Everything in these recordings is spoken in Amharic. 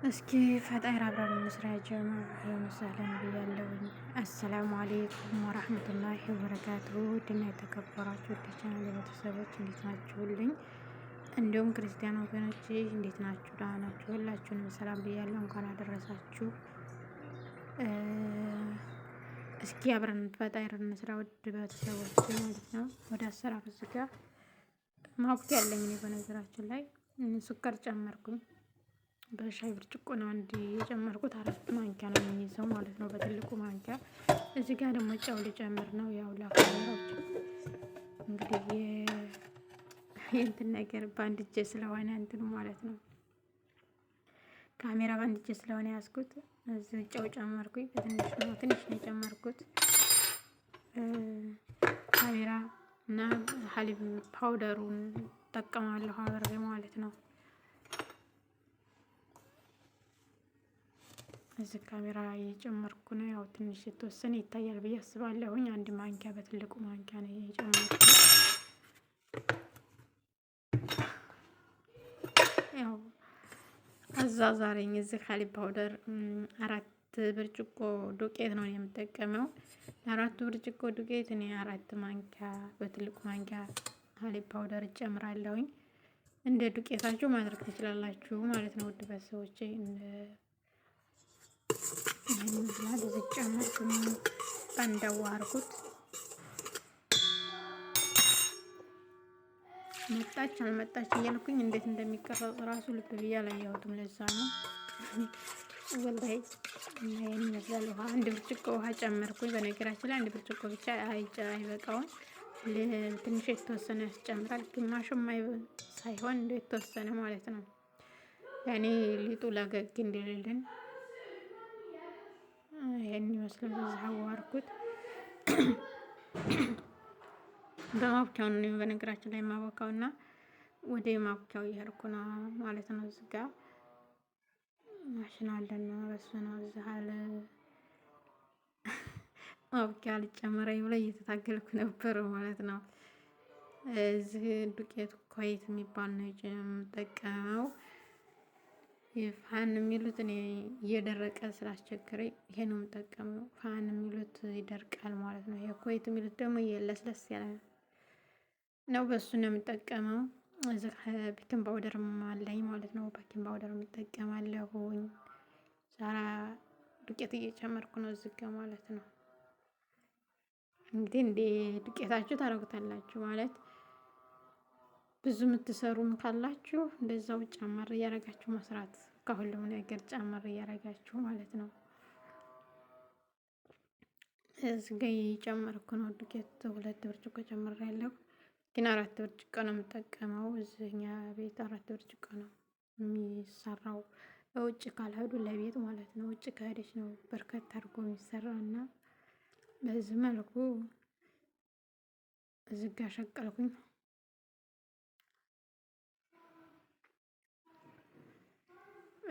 እስኪ ፈጣይር አብረን እንስራ። ጀማ ለምሳሌም ብያለሁኝ። السلام عليكم ورحمة الله وبركاته። ውድና የተከበራችሁ ውድ ቻናል ቤተሰቦች እንዴት ናችሁልኝ? እንዲሁም ክርስቲያን ወገኖች እንዴት ናችሁ? ደህና ናችሁ? ሁላችሁንም ሰላም ብያለሁ። እንኳን አደረሳችሁ። እስኪ አብረን ፈጣይር እንስራ ውድ ቤተሰቦች ማለት ነው። ወደ አሰራሩ እዚህ ጋር ማቡኪያ ያለኝ እኔ በነገራችን ላይ ስኳር ጨመርኩኝ። በሻይ ብርጭቆ ነው አንድ የጨመርኩት። አራት ማንኪያ ነው የሚይዘው ማለት ነው በትልቁ ማንኪያ። እዚህ ጋር ደግሞ ጨው ልጨምር ነው። ያው ላካሜራዎች እንግዲህ የእንትን ነገር በአንድ እጄ ስለሆነ እንትኑ ማለት ነው ካሜራ በአንድ እጄ ስለሆነ ያዝኩት። እዚህ ጨው ጨመርኩኝ። በትንሽ ነው ትንሽ ነው የጨመርኩት። ካሜራ እና حليب powder ኡን እጠቀማለሁ አብሬ ማለት ነው። እዚህ ካሜራ እየጨመርኩ ነው። ያው ትንሽ የተወሰነ ይታያል ብዬ አስባለሁኝ። አንድ ማንኪያ በትልቁ ማንኪያ ነው የጨመርኩት። ያው አዛዛረኝ። እዚህ حليب powder አራት ብርጭቆ ዱቄት ነው የምጠቀመው። ለአራቱ ብርጭቆ ዱቄት እኔ አራት ማንኪያ በትልቁ ማንኪያ حليب powder እጨምራለሁኝ። እንደ ዱቄታችሁ ማድረግ ትችላላችሁ ማለት ነው። ውድ ቤተሰቦቼ ይህን ይመስላል። እዚህ ጨመርኩኝ፣ እንዳዋርኩት መጣች አልመጣች እያልኩኝ እንዴት እንደሚቀረጽ ራሱ ልብ ብዬ አላየሁትም። ለዛ ነው ወላሂ። እና ይህን ይመስላል። ውሃ አንድ ብርጭቆ ውሃ ጨመርኩኝ። በነገራችን ላይ አንድ ብርጭቆ ብቻ አይበቃውም። ትንሽ የተወሰነ ያስጨምራል። ግማሹም ሳይሆን እንደ የተወሰነ ማለት ነው። ያኔ ሊጡ ለገግ እንዲልልን ይሄን ይመስላል። በዚህ አዋርኩት በማቡኪያው ነው በነገራችን ላይ ማቦካው እና ወደ ማቡኪያው እየሄድኩ ነው ማለት ነው። እዚህ ጋ ማሽን አለና በሱ ነው እዚህ አለ ማቡኪያ አልጨመረኝ ብሎ እየተታገልኩ ነበር ማለት ነው። እዚህ ዱቄት ኮይት የሚባል ነው የምጠቀመው። ፋን የሚሉት እኔ እየደረቀ ስላስቸገረኝ ይሄ ነው የምጠቀመው። ፋን የሚሉት ይደርቃል ማለት ነው። የኩዌት የሚሉት ደግሞ የለስለስ ያለ ነው፣ በሱ ነው የምጠቀመው። እዚህ baking powder አለኝ ማለት ነው። baking powder የምጠቀማለሁኝ። ዛራ ዱቄት እየጨመርኩ ነው እዚህ ጋ ማለት ነው። እንግዲህ እንደ ዱቄታችሁ ታደርጉታላችሁ ማለት ብዙ የምትሰሩም ካላችሁ እንደዛው ጨመር እያደረጋችሁ መስራት ከሁሉም ነገር ጨመር እያደረጋችሁ ማለት ነው። እዚህ ጋ እየጨመርኩ ነው ዱቄት ሁለት ብርጭቆ ጨምሬያለሁ፣ ግን አራት ብርጭቆ ነው የምጠቀመው። እዚህኛ ቤት አራት ብርጭቆ ነው የሚሰራው። ውጭ ካልሄዱ ለቤት ማለት ነው። ውጭ ከሄደች ነው በርከት አድርጎ የሚሰራ እና በዚህ መልኩ እዚህ ጋ ሸቀልኩኝ።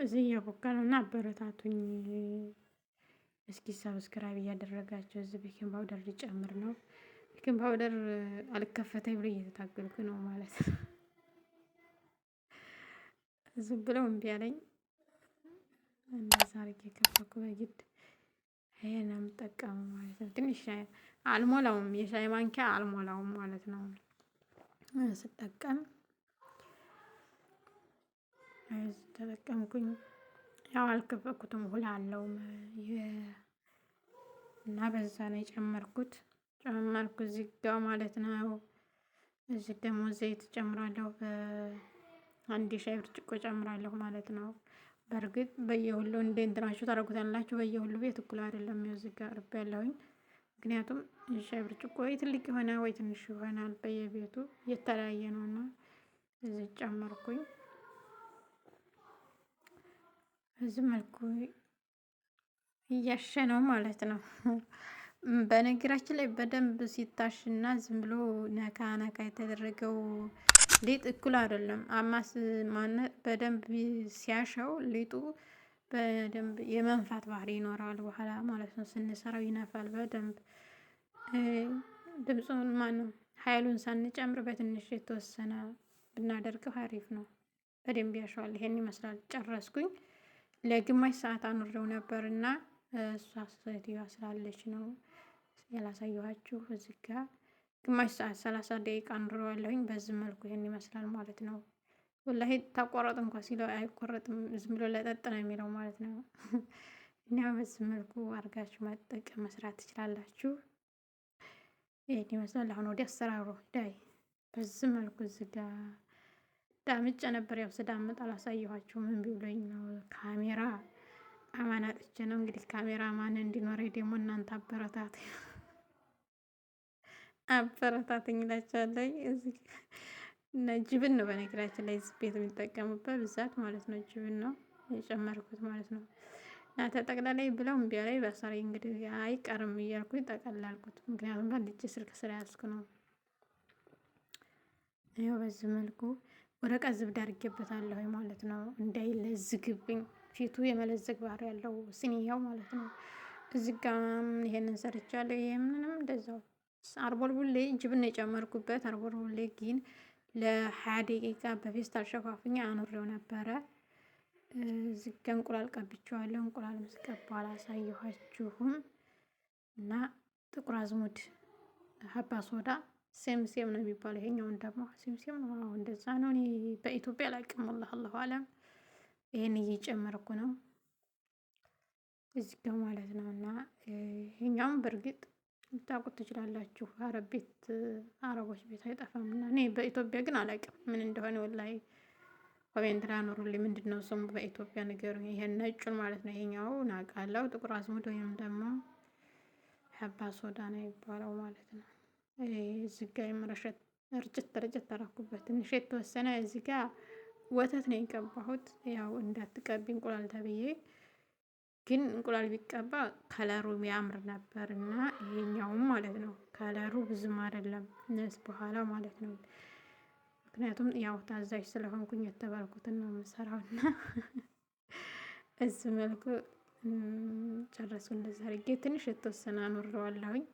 እዚህ እያቦካ ነው እና አበረታቱኝ። እስኪ subscribe እያደረጋቸው እዚህ baking powder ሊጨምር ነው። baking powder አልከፈተኝ ብሎ እየተታገልኩ ነው ማለት ነው። ዝም ብለው እምቢ አለኝ። እንደዛ አድርጌ ከፈኩ በግድ ይሄን የምጠቀመው ማለት ነው። ትንሽ አልሞላውም፣ የሻይ ማንኪያ አልሞላውም ማለት ነው ስጠቀም ተጠቀምኩኝ። ያው አልከፈኩትም ሁላ አለው እና በዛ ነው የጨመርኩት። ጨመርኩ እዚህ ጋ ማለት ነው። እዚህ ደግሞ ዘይት ጨምራለሁ። በአንድ የሻይ ብርጭቆ ጨምራለሁ ማለት ነው። በእርግጥ በየሁሉ እንደ እንትናችሁ ታደርጉታላችሁ። በየሁሉ ቤት እኩል አይደለም። ያው እዚህ ጋር አቅርቤ ያለሁኝ ምክንያቱም የሻይ ብርጭቆ ወይ ትልቅ የሆነ ወይ ትንሽ ይሆናል። በየቤቱ የተለያየ ነውና እዚህ ጨመርኩኝ። በዚህ መልኩ እያሸ ነው ማለት ነው። በነገራችን ላይ በደንብ ሲታሽና ዝም ብሎ ነካ ነካ የተደረገው ሊጥ እኩል አይደለም። አማስ ማነ በደንብ ሲያሸው ሊጡ በደንብ የመንፋት ባህሪ ይኖረዋል በኋላ ማለት ነው። ስንሰራው ይነፋል በደንብ ድምፁን ማነው ኃይሉን ሳንጨምር በትንሽ የተወሰነ ብናደርገው አሪፍ ነው። በደንብ ያሸዋል። ይሄን ይመስላል። ጨረስኩኝ። ለግማሽ ሰዓት አኑሬው ነበር እና እሷ ሴትዮዋ ስላለች ነው ያላሳየኋችሁ። እዚህ ጋ ግማሽ ሰዓት 30 ደቂቃ አኑሬዋለሁኝ። በዚህ መልኩ ይሄን ይመስላል ማለት ነው። ወላሂ ታቆረጥ እንኳ ሲለው አይቆረጥም፣ ዝም ብሎ ለጠጥ ነው የሚለው ማለት ነው። እና በዚህ መልኩ አድርጋችሁ መጠቀም መስራት ትችላላችሁ። ይሄን ይመስላል። አሁን ወደ አሰራሩ ዳይ በዚህ መልኩ እዚህ ጋ ዳምጬ ነበር። ያው ስዳምጥ አላሳየኋችሁም፣ እምቢ ብሎኝ ነው። ካሜራ አማን አጥቼ ነው። እንግዲህ ካሜራ ማን እንዲኖረኝ ደግሞ እናንተ አበረታት አበረታትኝ እላችኋለሁ። እዚህ እና جبن ነው በነገራችን ላይ እዚህ ቤት የሚጠቀሙበት ብዛት ማለት ነው። جبن ነው የጨመርኩት ማለት ነው። እና ተጠቅላላይ ብለው እምቢ አለኝ። በሰሪ እንግዲህ አይቀርም እያልኩኝ ጠቀላልኩት። ምክንያቱም በአንድ እጄ ስልክ ስለያዝኩ ነው። ይኸው በዚህ መልኩ ወረቀት زبدة አድርጌበታለሁ ማለት ነው፣ እንዳይለዝግብኝ ፊቱ የመለዘግ ባህሪ ያለው ስኒያው ማለት ነው። እዚህ ጋም ይሄንን ሰርቻለሁ። ይሄንንም እንደዛው አርቦልቡሌ جبن የጨመርኩበት አርቦልቡሌ ግን ለ20 ደቂቃ በፌስታል ሸፋፍኛ አኑሬው ነበረ። እዚህ ጋ እንቁላል ቀብቼዋለሁ። እንቁላልም ስቀባ አላሳየኋችሁም። እና ጥቁር አዝሙድ حبة سودا سمسم ነው የሚባለው። ይሄኛውን ደግሞ سمسم ነው። አዎ እንደዛ ነው። እኔ በኢትዮጵያ አላውቅም። والله الله أعلم። ይሄን እየጨመርኩ ነው እዚህ ጋ ማለት ነው። እና ይሄኛውን በእርግጥ ልታውቁት ትችላላችሁ። አረብ ቤት አረቦች ቤት አይጠፋም። እና እኔ በኢትዮጵያ ግን አላውቅም ምን እንደሆነ ወላሂ። Comment ላይ አኖሩልኝ። ምንድን ነው ስሙ በኢትዮጵያ ንገሩኝ። ይሄን ነጩን ማለት ነው። ይሄኛው ናቃለው ጥቁር አዝሙድ ወይም ደግሞ حبة سودا ነው የሚባለው ማለት ነው። እዚህ ጋ የመረሸት እርጭት ርጭት ተረኩበት ትንሽ የተወሰነ እዚህ ጋ ወተት ነው የቀባሁት። ያው እንዳትቀቢ እንቁላል ተብዬ ግን እንቁላል ቢቀባ color ኡ ያምር ነበር እና ይሄኛውም ማለት ነው color ኡ ብዙም አይደለም ነስ በኋላ ማለት ነው። ምክንያቱም ያው ታዛዥ ስለሆንኩኝ የተባልኩትን ነው የምሰራው እና እዚህ መልኩ ጨረስኩ። እንደዚህ አድርጌ ትንሽ የተወሰነ አኑረዋለሁኝ።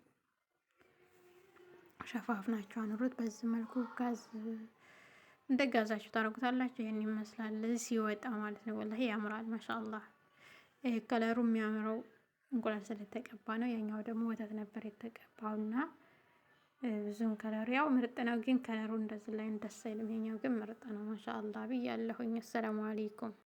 ሸፋፍናችሁ አኑሩት። በዚህ መልኩ ጋዝ እንደ ጋዛችሁ ታደርጉታላችሁ። ይህን ይመስላል ሲወጣ ማለት ነው። ወላሂ ያምራል። ማሻአላህ ይሄ color ኡ የሚያምረው እንቁላል ስለተቀባ ነው። ያኛው ደግሞ ወተት ነበር የተቀባውና ብዙም color ኡ ያው ምርጥ ነው፣ ግን color ኡ እንደዚህ ላይ ደስ አይልም። ይሄኛው ግን ምርጥ ነው። ማሻአላህ ብያለሁኝ። አሰላሙ አለይኩም።